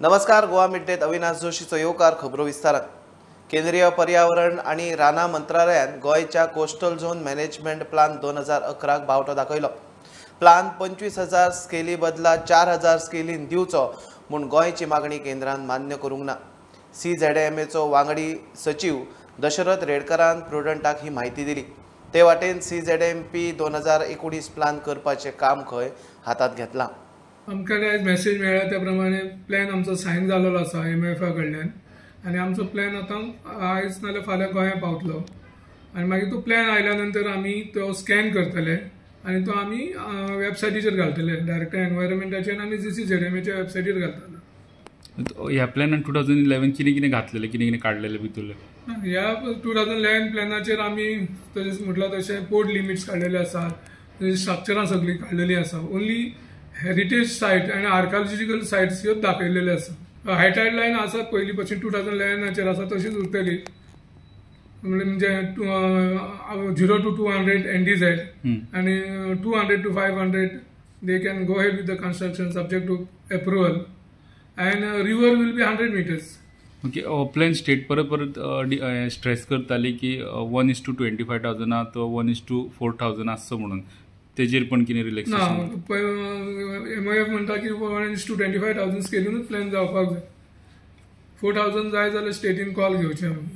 नमस्कार, गोवा मिड-डेत अविनाश जोशीचो येवकार. खबरो विस्तारान. केंद्रीय पर्यावरण आनी रानां मंत्रालयान गोंयच्या कोस्टल झोन मॅनेजमेंट प्लान 2011 बावटो दाखयलो. प्लान 25,000 स्केली बदला 4,000 स्केलीन दिवचो म्हूण गोंयची मागणी केंद्रान मान्य करूंक ना. CZMAचो वांगडी सचीव दशरथ रेडकरान प्रुडंटाक ही म्हायती दिली. ते वाटेन CZMP 2019 plan करपाचें काम खंय हातांत घेतलां. आमकां आयज मॅसेज मेळ्ळा त्या प्रमाणे प्लॅन आमचो सायन जाल्लो आसा MOFA कडल्यान आनी आमचो प्लॅन आतां आयज नाल्यार फाल्यां गोंया पावतलो आनी मागीर तो प्लॅन आयल्या नंतर आमी तो स्कॅन करतले आनी तो आमी वेबसायटीचेर घालतले, डायरेक्टर एनवायरमेंटाचेर आनी CZMAच्या वेबसायटीर घालतले. ह्या प्लॅनान 2011 कितें कितें घातलेलें, कितें कितें काडलेलें भितरलें? ह्या 2011 प्लॅनाचेर आमी तशें म्हटलां तशें पोर्ट लिमिट्स काडलेले आसात, स्ट्रक्चरां सगळीं काडलेलीं आसा. ओन्ली हेरिटेज सायट आनी आर्किओलॉजिकल सायट्स ह्यो दाखयलेल्यो आसा. हायटायड लायन आसा पयलीं पासून 2011 आसा तशीच उरतली, म्हणजे 0 to 200 NDZ आनी 200 to 500 they can go ahead with the construction subject to approval and river will be 100 meters. Okay, plan state परत परत स्ट्रेस करताली की 1:25,000 तो 1:4,000 आसचो म्हणून, तेजेर पण कितें रिलॅक्सेशन ना. MOF म्हणटा की 1:25,000 स्केलूनच प्लॅन जावपाक जाय. 4,000 जाय जाल्यार स्टेटीन कॉल घेवचें आमी.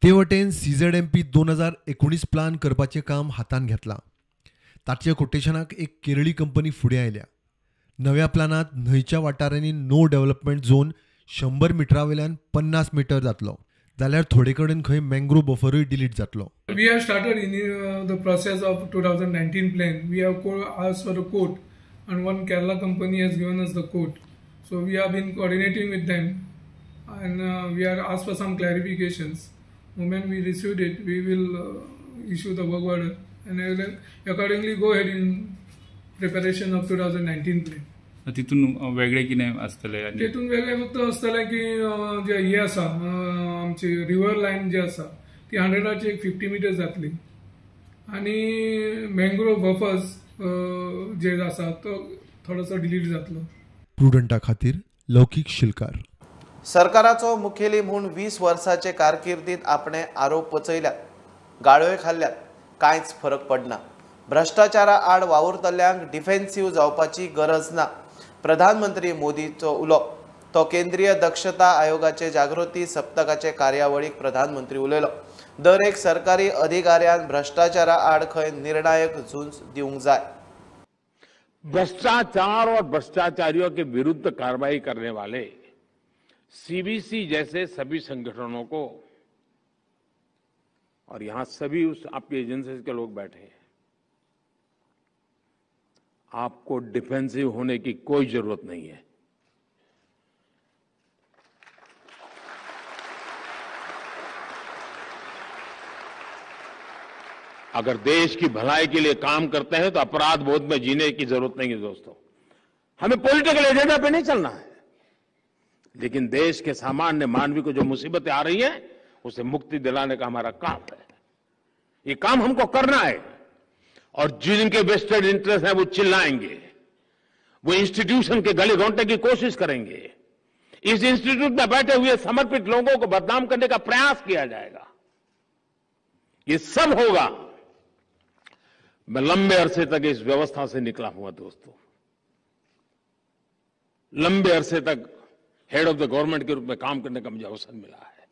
ते वटेन CZMP 2019 plan करपाचें काम हातान घेतलां. ताचे कोटेशनाक एक केरळी कंपनी फुडें आयल्या. नव्या प्लानांत न्हंयच्या वाठारांनी नो डेव्हलपमेंट झोन 100 मिटरा वयल्यान 50 मिटर जातलो, जाल्यार थोडे कडेन खंय मँग्रोव बफरूय डिलीट जातलो. We have started in the process of 2019 plan. We have asked for a quote and one Kerala company has given us the quote. So we have been coordinating with them and we are asked for some clarifications. Moment we received it, we will issue the work order and accordingly go ahead in preparation of 2019 plan. तितून वेगळे कितें आसतलें? तितून वेगळें फक्त आसतलें की जे हे आसा आमची रिवर लायन जी आसा ती 100ची एक 50 मिटर जातली आनी मँग्रोव बफर्स जे आसा तो थोडोसो डिलीट जातलो. प्रुडंटा खातीर लौकीक शिलकार. सरकाराचो मुखेली म्हूण 20 वर्साचे कारकिर्दींत आपणे आरोप पचयल्यात, गाळयोय खाल्ल्यात, कांयच फरक पडना. भ्रश्टाचारा आड वावुरतल्यांक डिफेन्सिव्ह जावपाची गरज ना, प्रधानमंत्री मोदीचो उलो. तो केंद्रीय दक्षता आयोगाचे जागृती सप्तकाचे कार्यावळीक प्रधानमंत्री उलयलो. दर एक सरकारी अधिकाऱ्यान भ्रष्टाचारा आड खंय निर्णायक झुंज दिवंक जाय. भ्रष्टाचार और भ्रष्टाचारियों के विरुद्ध कार्रवाई करने वाले CBC जैसे सभी संगठनों को, और यहां सभी उस आपकी एजेंसीज के लोग बैठे हैं, आपको डिफेंसिव होने की कोई जरूरत नहीं है। अगर देश की भलाई के लिए काम करते हैं तो अपराध बोध में जीने की जरूरत नहीं है दोस्तों। हमें पॉलिटिकल एजेंडा पे नहीं चलना है, लेकिन देश के सामान्य मानवी को जो मुसीबतें आ रही हैं उसे मुक्ति दिलाने का हमारा काम है। ये काम हमको करना है। और जिनके वेस्टेड इंटरेस्ट है वो चिल्लाएंगे, वो इंस्टीट्यूशन के गले घोंटने की कोशिश करेंगे, इस इंस्टीट्यूट में बैठे हुए समर्पित लोगों को बदनाम करने का प्रयास किया जाएगा, ये सब होगा। मैं लंबे अरसे तक इस व्यवस्था से निकला हुआ दोस्तों, लंबे अरसे तक हेड ऑफ the government के रूप में काम करने का मुझे अवसर मिला है।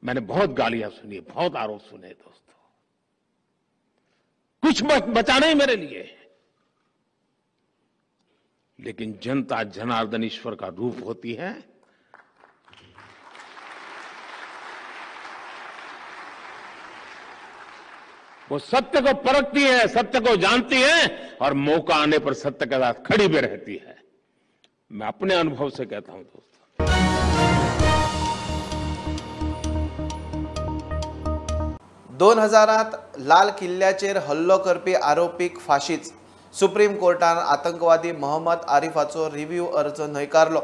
मैंने बहुत गालियां सुनी, बहुत आरोप सुने दोस्तों, कुछ बचा नहीं मेरे लिए। लेकिन जनता जनार्दन ईश्वर का रूप होती है। वो सत्य को परखती है, सत्य को जानती है और मौका आने पर सत्य के साथ खड़ी भी रहती है। मैं अपने अनुभव से कहता हूं दोस्तों। 2000 लाल किल्ल्याचेर हल्लो करपी आरोपीक फाशीच. सुप्रीम कोर्टान आतंकवादी मोहम्मद आरिफाचो रिव्ह्यू अर्ज न्हयकारलो.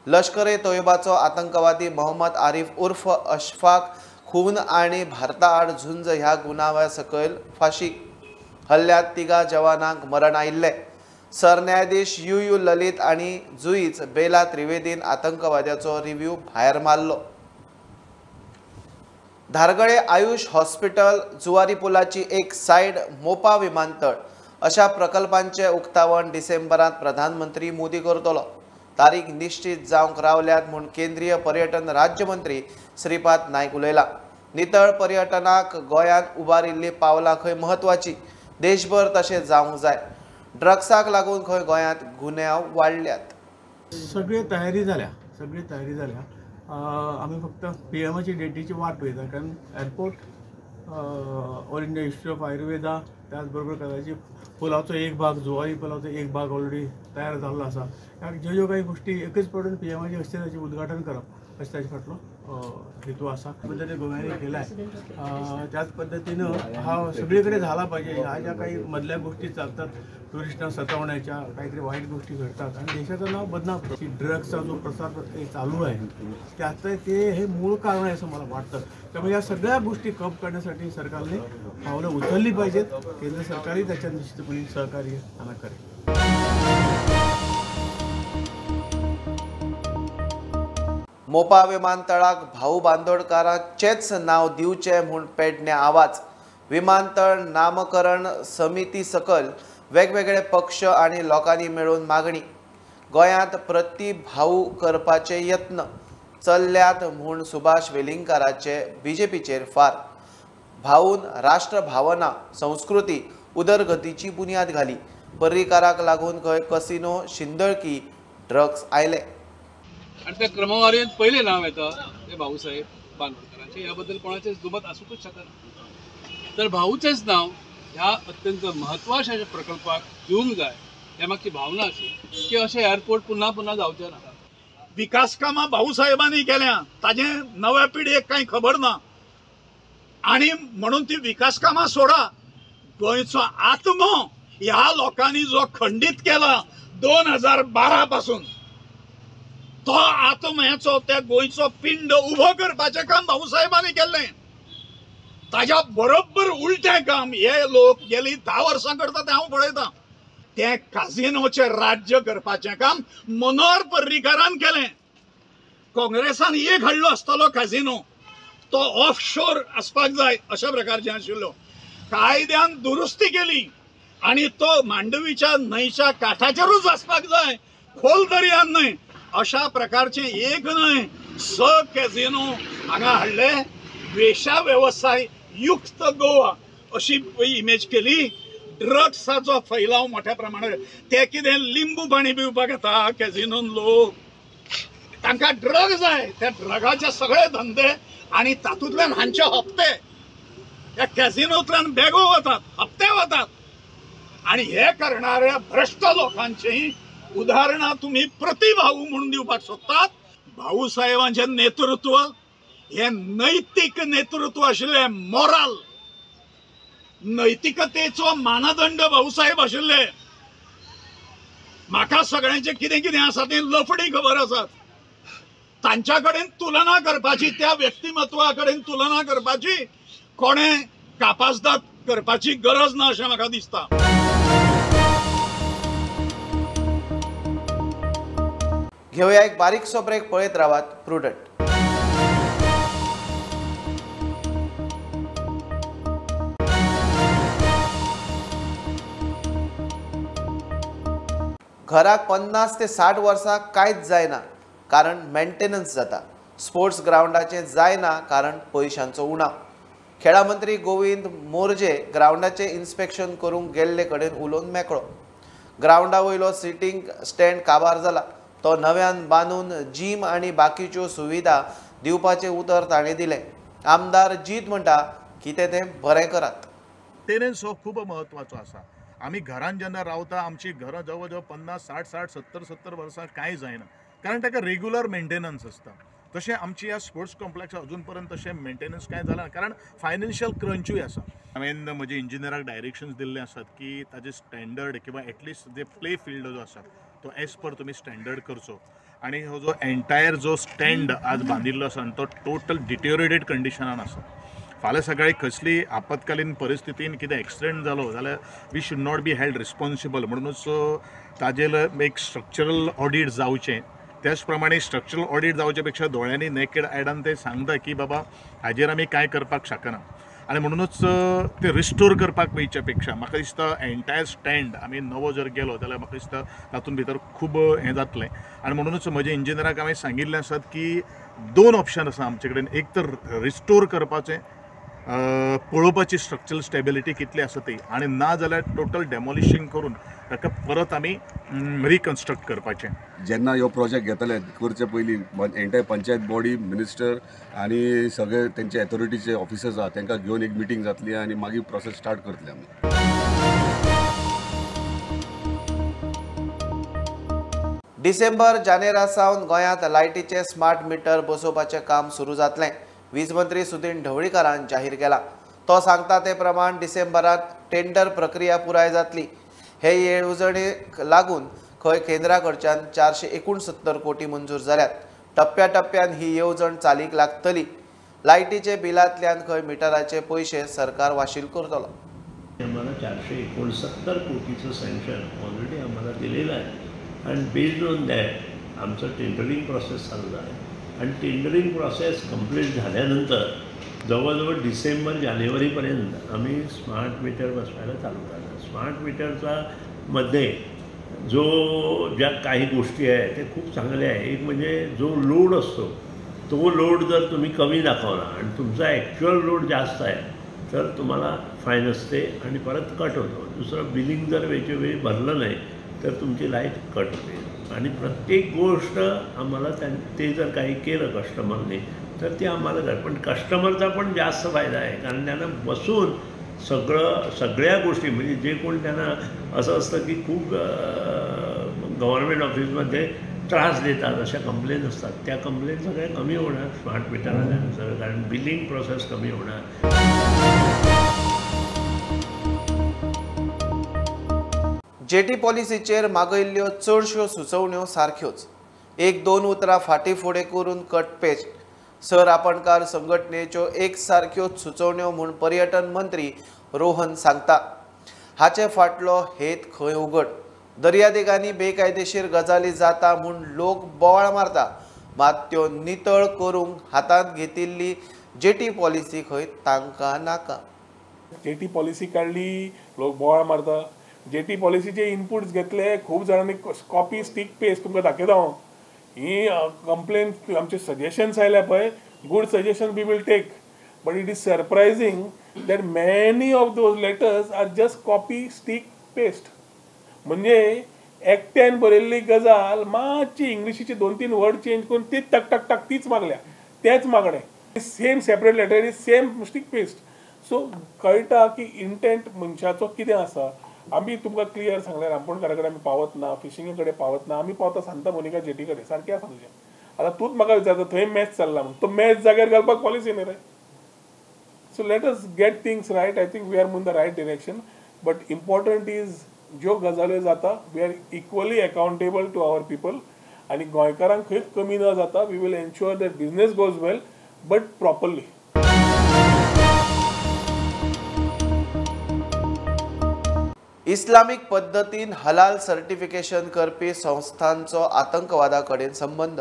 लश्कर ए तोयबाचो आतंकवादी मोहम्मद आरिफ उर्फ अशफाक खून आनी भारता आड झुंज ह्या गुन्यांवा सकयल फाशी. हल्ल्यांत 3 जवानांक मरण आयिल्लें. सरन्यायाधीश you you Lalit आनी जुईज बेला त्रिवेदीन आतंकवाद्याचो रिव्यू भायर मारलो। धारगळे आयुष हॉस्पिटल, जुवारी पुलाची एक सायड, मोपा विमानतळ अशा प्रकल्पांचे उक्तावण डिसेंबरात प्रधानमंत्री मोदी करतलो। तारीख निश्चित जावंक रावल्यात म्हूण केंद्रीय पर्यटन राज्यमंत्री श्रीपाद नायक उलयला। नितळ पर्यटनाक गोंयांत उबारिल्ली पावलां खंय म्हत्वाची, देशभर तशें जावंक जाय। ड्रग्साक लागून खंय गोंयांत गुन्यांव वाडल्यात। सगळी तयारी जाल्या, सगळी तयारी जाल्या। आमी फक्त पीएमाची डेटीची वाट पळयता, कारण airport, All India Institute of Ayurveda, त्याच बरोबर कदाचित पुलाचो एक भाग, जुवारी पुलाचो एक भाग ऑलरेडी तयार जाल्लो आसा। ज्यो ज्यो काही गोष्टी एकच पडून पीएमाचे हस्ते ताचें उद्घाटन करप अशें ताचे फाटलो हेतू आसा। पद्दतीन गोव्यांनी केलाय त्याच पद्दतीन हा सगळी कडेन झाला पाहिजे। ह्या ज्या काही मदल्या गोष्टी चालतात, टुरिस्टांना सतावण्याच्या काहीतरी वाईट गोष्टी घडतात आणि देशाचं नाव बदनाम। ड्रग्सचा जो प्रसार चालू आहे त्याचं ते हे मूळ कारण आहे असं मला वाटतं। त्यामुळे या सगळ्या गोष्टी कम करण्यासाठी सरकारने पावलं उचलली पाहिजेत। केंद्र सरकारही त्याच्या निश्चितपणे सहकार्य त्यांना करेल। मोपा विमानतळाक भाऊ बांदोडकाराचेच नाव दिवचें म्हूण पेडणे आवाज। विमानतळ नामकरण समिती सकल वेगवेगळे पक्ष आनी लोकांनी मेळून मागणी। गोंयांत प्रतिभाऊ करपाचे यत्न चल्ल्यात म्हूण सुभाष वेलिंगकाराचे बीजेपीचेर फार। भाऊन राष्ट्रभावना, संस्कृती, उदरगतीची बुन्याद घाली। पर्रीकाराक लागून खंय कसिनो, शिंदळकी, ड्रग्स आयले। आणि त्या क्रमवारीत पहिले नाव येतं ते भाऊसाहेब बांदोडकरांचे, याबद्दल कोणाचेच दुमत आसूंकच शकना। तर भाऊचेच नाव ह्या अत्यंत महत्वाच्या प्रकल्पाक दिवंक जाय ह्या मागची भावना अशी की अशें एअरपोर्ट पुन्हा पुन्हा जावचें ना। विकास कामां भाऊसाहेबांनी केल्या, ताजें नव्या पिढयेक कांय खबर ना आनी म्हणून ती विकास कामां सोडा, गोंयचो आत्मो ह्या लोकांनी जो खंडीत केला 2012 पासून, तो आत्म्याचो त्या गोंयचो पिंड उभो करपाचें काम भाऊसाहेबांनी केल्लें। ताज्या बरोबर उलटें काम हे लोक गेली 10 वर्सां करता तें हांव पळयतां। तें काजिनोचें राज्य करपाचें काम मनोहर पर्रीकारान केलें। काँग्रेसान एक हाडलो आसतलो काजिनो, तो ऑफशोर आसपाक जाय अशा प्रकारचें आशिल्लो। कायद्यान दुरुस्ती केली आनी तो मांडवीच्या न्हंयच्या काठाचेरूच आसपाक जाय, खोल दर्यान न्हय अशा प्रकारचे एक न्हय 6 कॅझिनो हांगा हाडले। वेशा वेवसाय युक्त गोवा अशी इमेज केली। ड्रग्साचो फैलाव मोठ्या प्रमाणात, ते कितें लिंबू पाणी पिवपाक येता कॅझिनोन लोक, तांकां ड्रग जाय, त्या ड्रगाचे सगळे धंदे आनी तातूंतल्यान हांचे हप्ते, त्या कॅझिनोंतल्यान बॅगो वतात, हप्ते वतात। आनी हे करणाऱ्या भ्रश्ट लोकांची उदाहरणां तुमी प्रतिभाऊ म्हणून दिवपाक सोदतात। भाऊसाहेबांचें नेतृत्व हे नैतीक नेतृत्व आशिल्लें, मोराल, नैतिकतेचो मानदंड भाऊसाहेब आशिल्ले। म्हाका सगळ्यांचे कितें कितें आसा तें लफडी खबर आसात। तांच्या कडेन तुलना करपाची, त्या व्यक्तिमत्वा कडेन तुलना करपाची कोणें कापासदाद करपाची गरज ना अशें म्हाका दिसता। घेवया एक बारीकसो ब्रेक, पळयत रावात प्रुडंट। घराक 50 ते 60 वर्सां कांयच जायना कारण मेंटेनन्स जाता, स्पोर्ट्स ग्रावंडाचें जायना कारण पयशांचो उणाव। खेळा मंत्री गोविंद मोरजे ग्रावंडाचें इन्स्पेक्शन करूंक गेल्ले कडेन उलोवन मेकळो। ग्रावंडा वयलो सिटींग स्टँड काबार जाला, तो नव्यान बांदून जीम आनी बाकीच्यो सुविधा दिवपाचें उतर ताणें दिलें। आमदार जीत म्हणटा कितें तें बरें करात। मेंटेनन्स हो खूब म्हत्वाचो आसा। आमी घरान जेन्ना रावता, आमची घरां जवळ जवळ 50, 60, 60, 70, 70 वर्सां कांय जायना, कारण ताका रेगुलर मेंटेनन्स आसता। तशें आमची ह्या स्पोर्ट्स कॉम्प्लेक्स अजून पर्यंत तशें मेंटेनन्स कांय जाला ना, कारण फायनान्शियल क्रंचूय आसा। हांवें म्हजे इंजिनियराक डायरेक्शन्स दिल्ले आसात की ताजे स्टँडर्ड किंवा एटलिस्ट जे प्ले फिल्ड जो आसा तो एज पर तुमी स्टँडर्ड करचो आनी हो जो एंटायर जो स्टँड आज बांदिल्लो आसा आनी तो टोटल डिटेरियोरेटेड कंडिशनान आसा। फाल्यां सकाळी कसली आपत्कालीन परिस्थितीन कितें एक्सिडंट जालो जाल्यार we should not be held responsible. म्हणूनच ताजेर एक स्ट्रक्चरल ऑडीट जावचें. त्याच प्रमाणे स्ट्रक्चरल ऑडीट जावचे पेक्षा दोळ्यांनी नेकेड आयडान ते सांगता की बाबा हाजेर आमी कांय करपाक शकना आनी म्हणूनच ते रिस्टोर करपाक वयच्या पेक्षा म्हाका दिसता एंटायर स्टँड आमी नवो जर गेलो जाल्यार म्हाका दिसता तातूंत भितर खूब हें जातलें. आनी म्हणूनच म्हज्या इंजिनियराक हांवें सांगिल्लें आसात की दोन ऑप्शन आसा आमचे कडेन, एक तर रिस्टोर करपाचें, पळोवपाची स्ट्रक्चरल स्टेबिलिटी कितली आसा ती, आनी ना जाल्यार टोटल डेमोलिशींग करून ताका परत आमी रिकन्स्ट्रक्ट करपाचें. जेन्ना ह्यो प्रोजेक्ट घेतले करचे पयलीं एंटायर पंचायत बॉडी, मिनिस्टर आनी सगळे तेंचे एथॉरिटीचे ऑफिसर्स आहा तांकां घेवन एक मिटींग जातली आनी मागीर प्रोसेस स्टार्ट करतले आमी. डिसेंबर जानेरा सावन गोंयांत लायटीचे स्मार्ट मिटर बसोवपाचें काम सुरू जातलें, वीज मंत्री सुदिन ढवळीकारान जाहीर केला. तो सांगता ते प्रमाण डिसेंबरात टेंडर प्रक्रिया पुराय जातली. हे येवजणेक लागून खंय केंद्रा कडच्यान 469 कोटी मंजूर जाल्यात. टप्प्या टप्प्यान ही येवजण चालीक लागतली. लायटीचे बिलांतल्यान खंय मिटराचे पयशे सरकार वाशील करतलो. आम्हाला 469 कोटीचं सँक्शन ऑलरेडी आम्हाला दिलेलं आहे आणि बेस्ड ऑन that आमचं टेंडरिंग प्रोसेस चालू आहे. आणि टेंडरिंग प्रोसेस कंप्लीट झाल्यानंतर जवळजवळ डिसेंबर जानेवारीपर्यंत आम्ही स्मार्ट मीटर बसवायला चालू करणार. स्मार्ट मीटरचा मध्ये जो ज्या काही गोष्टी आहे ते खूप चांगल्या आहे. एक म्हणजे जो लोड असतो तो लोड जर तुम्ही कमी दाखवला आणि तुमचा ॲक्च्युअल लोड जास्त आहे तर तुम्हाला फाईन असते आणि परत कट होतो. दुसरं, बिलिंग जर वेळच्या वेळी भरलं नाही तर तुमची लाईट कट होते. आणि प्रत्येक गोष्ट आम्हाला ते जर काही केलं कस्टमरने तर ते आम्हाला कर, पण कस्टमरचा पण जास्त फायदा आहे, कारण त्यांना बसून सगळ्या गोष्टी म्हणजे जे कोण त्यांना असं असतं की खूप गव्हर्मेंट ऑफिसमध्ये त्रास देतात अशा कंप्लेन असतात, त्या कंप्लेन सगळ्या कमी होणार स्मार्ट मीटर आल्यानंतर, कारण बिलिंग प्रोसेस कमी होणार. जेटी पॉलिसीचेर मागयल्ल्यो चडश्यो सुचोवण्यो सारक्योच, एक दोन उतरां फाटीं फुडें करून कट पेस्ट. सर आपणकार संघटनेच्यो एक सारक्योच सुचोवण्यो म्हूण पर्यटन मंत्री रोहन सांगता. हाचे फाटलो हेत खंय उगड. दर्यादेगांनी बेकायदेशीर गजाली जाता म्हूण लोक बोवाळ मारता, मात त्यो नितळ करूंक हातांत घेतिल्ली जेटी पॉलिसी खंय तांकां नाका. जेटी पॉलिसी काडली, लोक बोवाळ मारता. जेटी पॉलिसीचे इनपुट्स घेतले खूब जाणांनी, कॉपी स्टीक पेस्ट तुमकां दाखयता हांव. ही कंप्लेन आमचे सजेशन्स आयल्या पळय, good suggestion we will take, but it is surprising that many of those letters are just copy stick paste. म्हणजे एकट्यान बरयल्ली गजाल मातशी इंग्लिशीचे 2-3 वर्ड चेंज करून तीच टक टक टक तीच मागल्या, तेच मागणें, same separate letter is same stick paste. So कळटा की इंटेंट मनशाचो कितें आसा. आमी तुमकां क्लियर सांगलें, रांपोणकारा कडेन आमी पावत ना, फिशिंगे कडेन पावत ना, आमी पावता सांता मोनिका जेटी कडेन, सारकें आसा तुजें. आतां तूंच म्हाका विचारता थंय मॅच चल्ला म्हूण, तो मॅच जाग्यार घालपाक पॉलिसी न्ही रे. So let us get things right. I think we are in the right direction, but important is ज्यो गजाल्यो जाता we are equally accountable to our people आनी गोंयकारांक खंयच कमी न जाता we will ensure that business goes well but properly. Islamic पद्दतीन हलाल सर्टिफिकेशन करपी संस्थांचो आतंकवादा कडेन संबंद.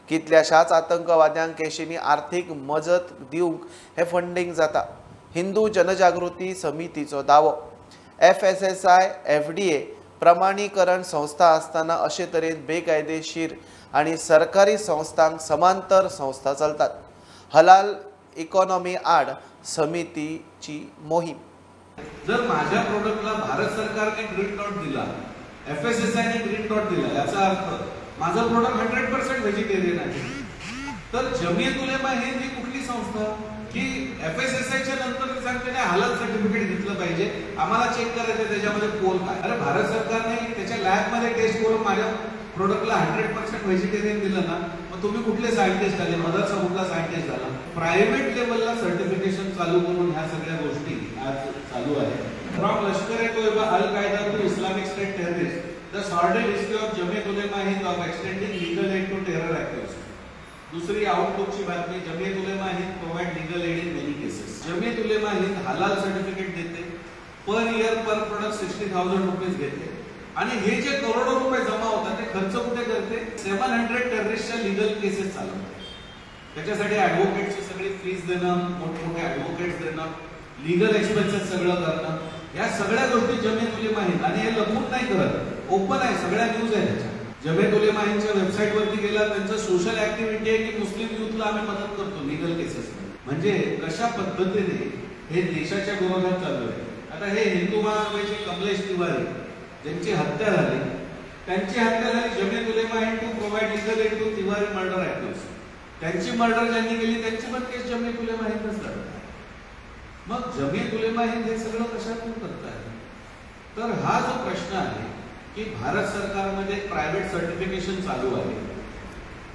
कितल्याशाच आतंकवाद्यांक केशींनी आर्थीक मजत दिवंक हे फंडींग जाता. हिंदू जनजागृती समितीचो दावो. FSSAI FDA प्रमाणीकरण संस्था आसतना अशे तरेन बेकायदेशीर आनी सरकारी संस्थांक समांतर संस्था चलतात. हलाल इकॉनॉमी आड समितीची मोहीम. जर माझ्या प्रोडक्टला भारत सरकारने ग्रीन डॉट दिला, FSSAI ने ग्रीन डॉट दिला, याचा अर्थ माझं प्रोडक्ट 100% व्हेजिटेरियन आहे. तर जमियत उलेमा हिंद ही कुठली संस्था की FSSAIच्या नंतर सांगते नाही हलाल सर्टिफिकेट घेतलं पाहिजे, आम्हाला चेक करायचं त्याच्यामध्ये कोल काय. अरे भारत सरकारने त्याच्या लॅबमध्ये टेस्ट करून माझ्या प्रोडक्टला 100% व्हेजिटेरियन दिलं ना, मग तुम्ही कुठले सायंटिस्ट आले, मदरसा कुठला सायंटिस्ट झाला. प्रायव्हेट लेवलला सर्टिफिकेशन चालू करून ह्या सगळ्या गोष्टी आज चालू आहेत. From Lashkar-e-Taiba, Al Qaeda to Islamic State terrorist, the sordid history of Jamiat Ulema Hind of extending legal aid to terror activists. दुसरी आउटलुकची बातमी, Jamiat Ulema Hind provide legal aid in many cases. Jamiat Ulema Hind Halal certificate देते, per year per product 60,000 rupees घेते आणि हे जे करोडो रुपये जमा होतात ते खर्च कुठे करते? 700 टेररिस्टच्या लिगल केसेस चालवतात. त्याच्यासाठी ॲडव्होकेटची सगळी फीज देणं, मोठमोठे ॲडव्होकेट्स देणं, लिगल एक्सपेन्सेस सगळं करणं, या सगळ्या गोष्टी जमियत उलेमा हिंद, आणि हे लपून नाही करत, ओपन आहे, सगळ्या न्यूज आहे त्याच्या. जमियत उलेमा हिंदच्या वेबसाईटवरती गेला, त्यांचं सोशल ऍक्टिव्हिटी आहे की मुस्लिम युथला आम्ही मदत करतो लिगल केसेस. म्हणजे कशा पद्धतीने हे देशाच्या विरोधात चालू आहे. आता हे हिंदू महासभेचे कमलेश तिवारी ज्यांची हत्या झाली, त्यांची हत्या झाली Jamiat Ulema Hind to provide legal aid to Tiwari murder accused. त्यांची मर्डर ज्यांनी केली त्यांची पण केस जमियत उलेमा हिंदच लढतात. मग जमियत उलेमा हिंद हे सगळं कशातून करताय? तर हा जो प्रश्न आहे की भारत सरकारमध्ये प्रायव्हेट सर्टिफिकेशन चालू आहे,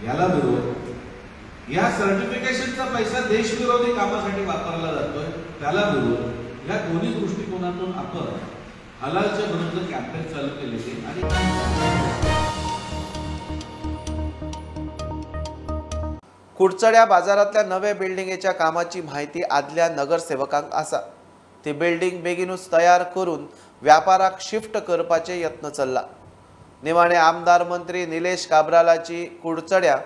याला विरोध, या सर्टिफिकेशनचा पैसा देशविरोधी कामासाठी वापरला जातोय त्याला विरोध, या दोन्ही दृष्टिकोनातून आपण हलालच्या विरुद्ध कॅम्पेन चालू केलेली. आणि कुडचड्या बाजारातल्या नव्या बिल्डिंगेच्या कामाची माहिती आदल्या नगरसेवकांक आसा. ती बिल्डिंग बेगीनूच तयार करून व्यापाराक शिफ्ट करपाचे यत्न चल्ला. निमाणे आमदार मंत्री निलेश काब्रालाची कुडचड्या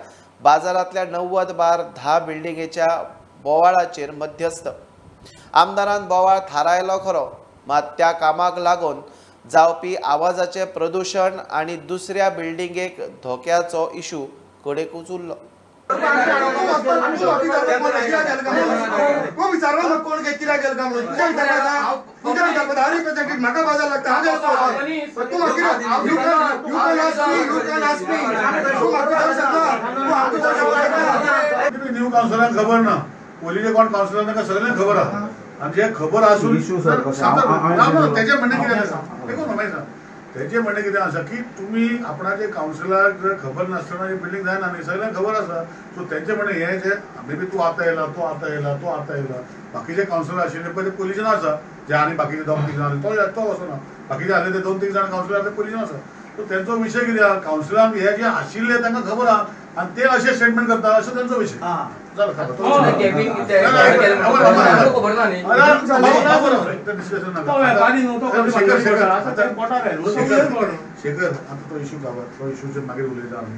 बाजारातल्या 90/10 बिल्डिंगेच्या बोवाळाचेर मध्यस्थ. आमदारान बोवाळ थारायलो खरो, मात त्या कामाक लागून जावपी आवाजाचे प्रदूषण आनी दुसऱ्या बिल्डिंगेक धोक्याचो इशू कडेकूच उरलो. न्यू कावन्सिलरांक खबर ना, पयलींचे कोण कावन्सिलर तांकां सगळ्यांक खबर आहा. आनी जे खबर आसून तेजें म्हणणें कितें आसा, तेजें म्हणणें कितें आसा की तुमी आपणाचे कावन्सिलराक जर खबर नासतना बिल्डींग जायना न्ही, सगळ्यांक खबर आसा. सो तेंचें म्हणणें हें जें मे बी तूं आतां येयला, तो आतां येयला, तो आतां येयला, बाकीचे कावन्सिलर आशिल्ले पळय ते पयलींच्यान आसा, जे आनी बाकीचे 2-3 जाण आसले तो वचना, बाकीचे आसले ते 2-3 जाण कावन्सिलर ते पयलींच्यान आसा. सो तेंचो विशय कितें आहा, कावन्सिलरांक हे जे आशिल्ले तांकां खबर आहा आनी ते अशें स्टेटमेंट करता, अशें तेंचो विशय. शेखर, आतां तो इशू गावात, तो इशूचेर मागीर उलयता आमी.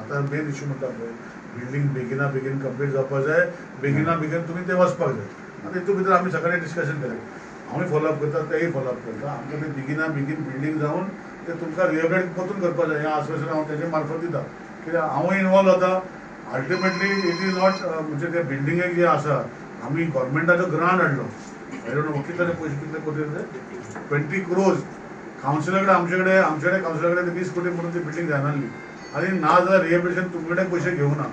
आतां मेन इशू म्हणटा पळय, बिल्डींग बेगिना बेगीन कंप्लीट जावपाक जाय, बेगिना बेगीन तुमी ते वचपाक जाय. आतां हितून भितर आमी सकाळीं डिस्कशन केलें, हांवूय फॉलोअप करता, तेय फॉलोअप करता. आमकां ते बेगिना बेगीन बिल्डींग जावन ते तुमकां रिहेबिलिटेट परतून करपाक जाय हें आश्वासन हांव तेजे मार्फत दिता. कित्याक हांवूय इनवॉल्व जाता. अल्टिमेटली it is not म्हणजे ते बिल्डिंगेक जे आसा, आमी गव्हर्मेंटाचो ग्रांट हाडलो, I don't know कितले पयशे, कितले कोटी, 20 crores. कावन्सिला कडेन आमचे कडेन कावन्सिला कडेन 20 कोटी म्हणून ती बिल्डींग जायनासली आनी ना जाल्यार रिहेबिलिटेशन तुमचे कडेन पयशे घेवना.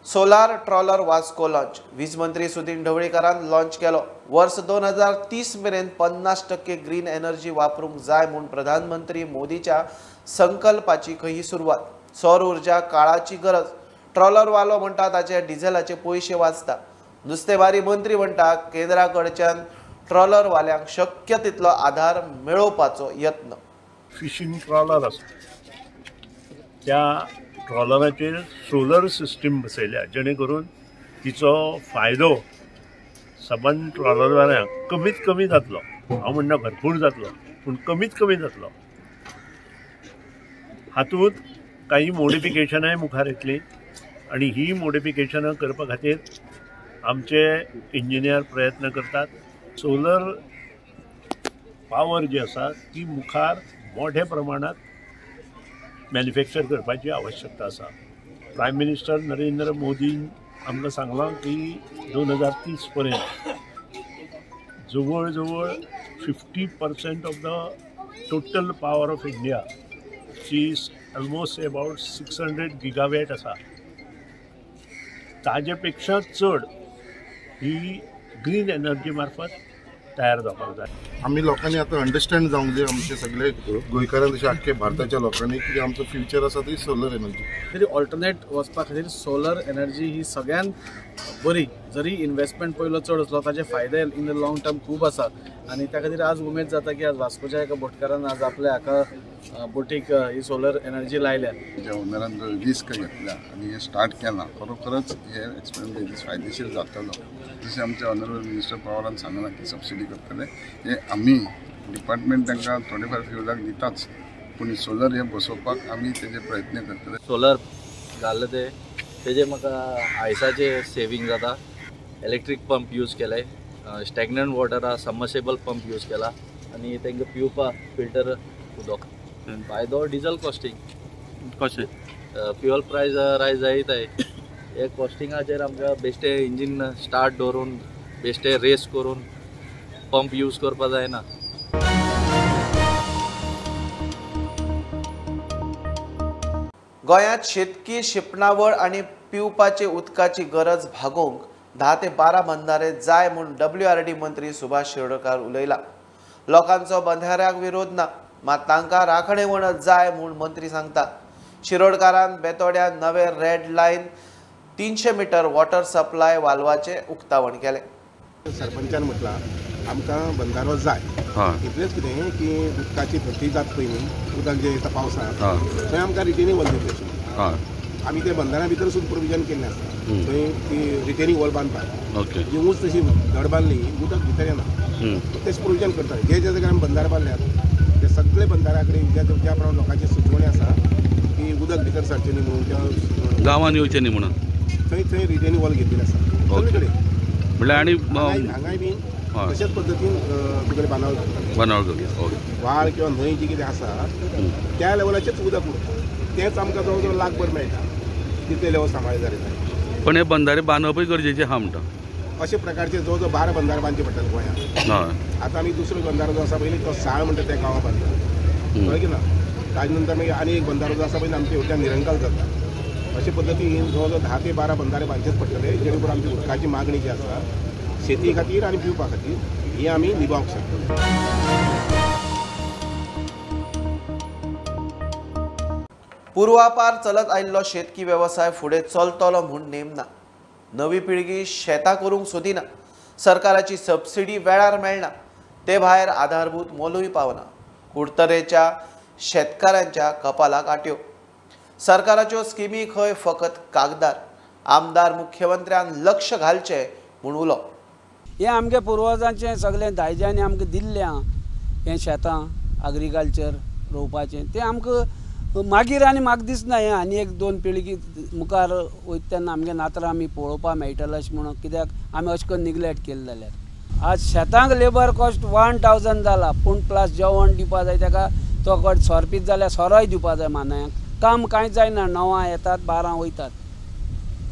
सोलार ट्रॉलर वास्को लॉन्च वीज मंत्री सुदिन ढवळीकरान लॉन्च केलो. वर्स 2030 मेरेन 50% ग्रीन एनर्जी वापरूंक जाय म्हूण प्रधानमंत्री मोदीच्या संकल्पाची खंय सुरवात. सौर ऊर्जा काळाची गरज. ट्रॉलरवालो म्हणटा ताचे डिझेलाचे पयशे वाचता. नुस्तेमारी मंत्री म्हणटा केंद्रा कडच्यान ट्रॉलरवाल्यांक शक्य तितलो आधार मेळोवपाचो यत्न. फिशींग ट्रॉलर आसा, त्या ट्रॉलराचेर सोलर सिस्टीम बसयल्या जेणे करून तिचो फायदो सबंद ट्रॉलरवाल्यांक कमीत कमी जातलो. हांव म्हणना भरपूर जातलो, पूण कमीत कमी जातलो. हातूंत काही मॉडिफिकेशनांय मुखार येतलीं आनी ही मॉडिफिकेशनां करपा खातीर आमचे इंजिनियर प्रयत्न करतात. सोलर पावर जी आसा ती मुखार मोठ्या प्रमाणात मॅन्युफॅक्चर करपाची आवश्यकता आसा. प्रायम मिनिस्टर नरेंद्र मोदीन आमकां सांगलां की 2030 पर्यंत जवळ जवळ 50% of the total power of India ची ऑलमोस्ट अबाउट 600 गिगावॅट आसा, ताजे पेक्षा चड ही ग्रीन एनर्जी मार्फत तयार जावपाक जाय. आमी लोकांनी आतां अंडरस्टँड जावंक जाय, आमचे सगळे गोंयकारांक तशें आख्खे भारताच्या लोकांनी, की आमचो फ्युचर आसा ती सोलर एनर्जी. तरी ऑल्टरनेट वचपा खातीर सोलर एनर्जी ही सगळ्यात बरी. जरी इन्वेस्टमेंट पयलो चड आसलो ताजे फायदे इन the long term खूब आसा. आनी त्या खातीर आज उमेद जाता की आज वास्कोच्या एका बोटकारान आज आपल्या हाका बोटीक ही सोलर एनर्जी लायल्या. ज्या ओनरान जो रिस्क घेतला आनी हें स्टार्ट केलां, खरोखरच हे एक्सपेरिमेंट फायदेशीर जातलो. जशें आमचे ऑनरेबल मिनिस्टर पवारान सांगलां की सबसिडी करतले, हे आमी डिपार्टमेंट तांकां थोडे फार फ्युलाक दिताच, पूण सोलर हे बसोवपाक आमी तेजे प्रयत्न करतले. सोलर घाल्ले ते तेजे म्हाका आयसाचे सेवींग जाता. इलेक्ट्रीक पंप यूज केले, स्टॅग्नंट वॉटर आहा, सबमर्सिबल पंप यूज केला आनी तांकां पिवपाक फिल्टर उदक. फायदो डिजल कॉस्टींग कशें फ्युअल प्रायस रायज जायत आहे, हे कॉस्टिंगाचेर आमकां बेश्टे इंजीन स्टार्ट दवरून बेश्टे रेस करून पंप यूज करपाक जायना. गोंयांत शेतकी शिंपणावळ आनी पिवपाचे उदकाची गरज भागोवंक 10 ते 12 बंधारे जाय म्हूण WRD मंत्री सुभाष शिरोडकर उलयला. लोकांचो बंधाऱ्याक विरोध ना, मात तांकां राखणे वणत जाय म्हूण मंत्री सांगता. शिरोडकारान बेतोड्या नवे red line 300 metre water supply वाल्वाचें उक्तावण केलें. सरपंचान म्हटलां आमकां बंधारो जाय, इतलेंच कितें की उदकाची भरती जात पळय न्ही, उदक जें येता पावसांत थंय आमकां रिटेनिंग वॉल दिवपाचें. आमी ते बंधाऱ्या भितर सुद्दां प्रोविजन केल्लें आसा, थंय ती रिटेनिंग वॉल बांदपाक, जी ऊंच तशी धड बांदली उदक भितर येना, तेच प्रोविजन करता. जे जे जाग्यार आमी बंधारे बांदल्यात ते सगळे बंधाऱ्या कडेन ज्या ज्या प्रमाणे लोकांची सुचोवणी आसा की उदक भितर सरचें न्ही म्हणून, गांवांत येवचें न्ही म्हणून थंय थंय रिटेनिंग वॉल घेतिल्लें आसा सगळे कडेन. म्हणल्यार आनी हांगाय बी तशेंच पद्दतीन तुगेले बांदावळ करता, बांदावळ करता. व्हाळ किंवा न्हंय जी कितें आसा त्या लेवलाचेच उदक उरता, तेंच आमकां जवळ जवळ लाखभर मेळटा, तितले लेवल सांबाळ्ळे जाय. पण हे बंधारे बांदपय गरजेचें आहा म्हणटा. अशे प्रकारचे जवळ जवळ 12 बंधारे बांदचे पडटले गोंयांत. आतां आमी दुसरो बंधारो जो आसा पयलीं तो साळ म्हणटा त्या गांवां बांदता, कळ्ळें की ना. ताजे नंतर मागीर आनी एक बंधारो जो आसा पळय आमच्या वयल्यान निरंकाल जाता. अशे पद्दतीन जवळ जवळ 10 ते 12 बंधारे बांदचेच पडटले, जेणे करून आमची उदकाची मागणी जी आसा शेती खातीर आनी पिवपा खातीर ही आमी निभावंक शकतले. पुर्वापार चलत आयिल्लो शेतकी वेवसाय फुडें चलतलो म्हूण नेम ना. नवी पिळगी शेतां करूंक सोदिना, सरकाराची सबसिडी वेळार मेळना, ते भायर आधारभूत मोलूय पावना. कुडतरेच्या शेतकारांच्या कपालाक आट्यो. सरकाराच्यो स्किमी खंय फकत कागदार. आमदार मुख्यमंत्र्यान लक्ष घालचें म्हूण उलो. हें आमगे पुर्वजांचें सगळें दायजांनी आमकां दिल्लें आहा, हें शेतां एग्रीकल्चर रोवपाचें तें आमकां मागीर आनी म्हाका दिसना हें आनी एक दोन पिळगी मुखार वयता तेन्ना आमगे नातरां आमी पळोवपाक मेळटलें अशें म्हणून, कित्याक आमी अशें करून निग्लेक्ट केलें जाल्यार. आज शेतांक लेबर कॉस्ट 1000 जाला, पूण प्लस जेवण दिवपा जाय ताका, तो कड सोरो पीत जाल्यार सोरोय दिवपा जाय मानायांक. काम कांयच जायना, 9 येतात 12 वयतात.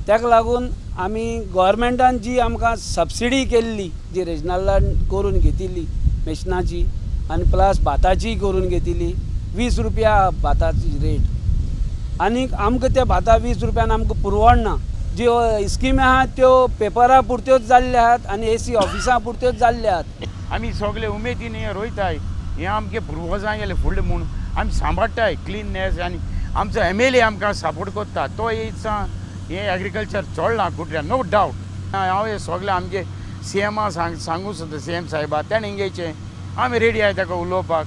ताका लागून आमी गव्हर्मेंटान जी आमकां सबसिडी केल्ली, जी रिजनलान करून घेतिल्ली मेशनाची आनी प्लस भाताचीय करून घेतिल्ली, 20 रुपया भाताची रेट, आनी आमकां त्या भाता 20 रुपयान आमकां पुरवणना. ज्यो स्किमी आहात त्यो पेपरा पुरत्योच जाल्ल्यो आहात आनी एसी ऑफिसां पुरत्योच जाल्ल्यो आहात. आमी सगळे उमेदीन हें रोयताय, हें आमगे पुर्वजां गेले फुडलें म्हूण आमी सांबाळटाय क्लिननेस, आनी आमचो MLA आमकां सपोर्ट करता, तो इत्सा हें एग्रीकल्चर चोडलां कुटऱ्या, नो डावट. हांव हें सगळें आमगे CM सांगूं सोदता, CM साहेबा तेणें घेयचें, आमी रेडी आहाय ताका उलोवपाक.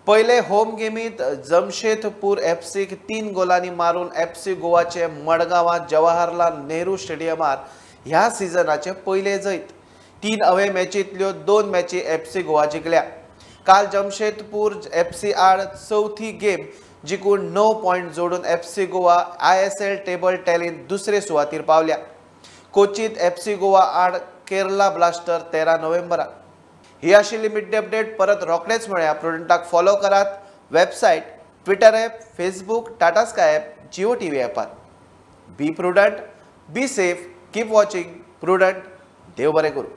पयले होम गेमीत जमशेदपूर एफसीक 3 गोलांनी मारून एफसी गोवाचे मडगांवां जवाहरलाल नेहरू स्टेडियमार ह्या सिजनाचे पयले जैत. 3 अवे मॅचींतल्यो 2 मॅची एफसी गोवा जिखल्या. काल जमशेदपूर एफसी आड चवथी गेम जिखून 9 पॉयंट जोडून एफसी गोवा ISL table टॅलींत दुसरे सुवातीर पावल्या. कोचीत एफसी गोवा आड केरला ब्लास्टर 13 नोव्हेंबराक. ही आशिल्ली मिड डे अपडेट. परत रोखडेच मेळया. प्रुडंटाक फॉलो करात website, Twitter app, Facebook, Tata Sky app, Jio TV ॲपार. Be prudent, be safe, keep watching Prudent. देव बरें करूं.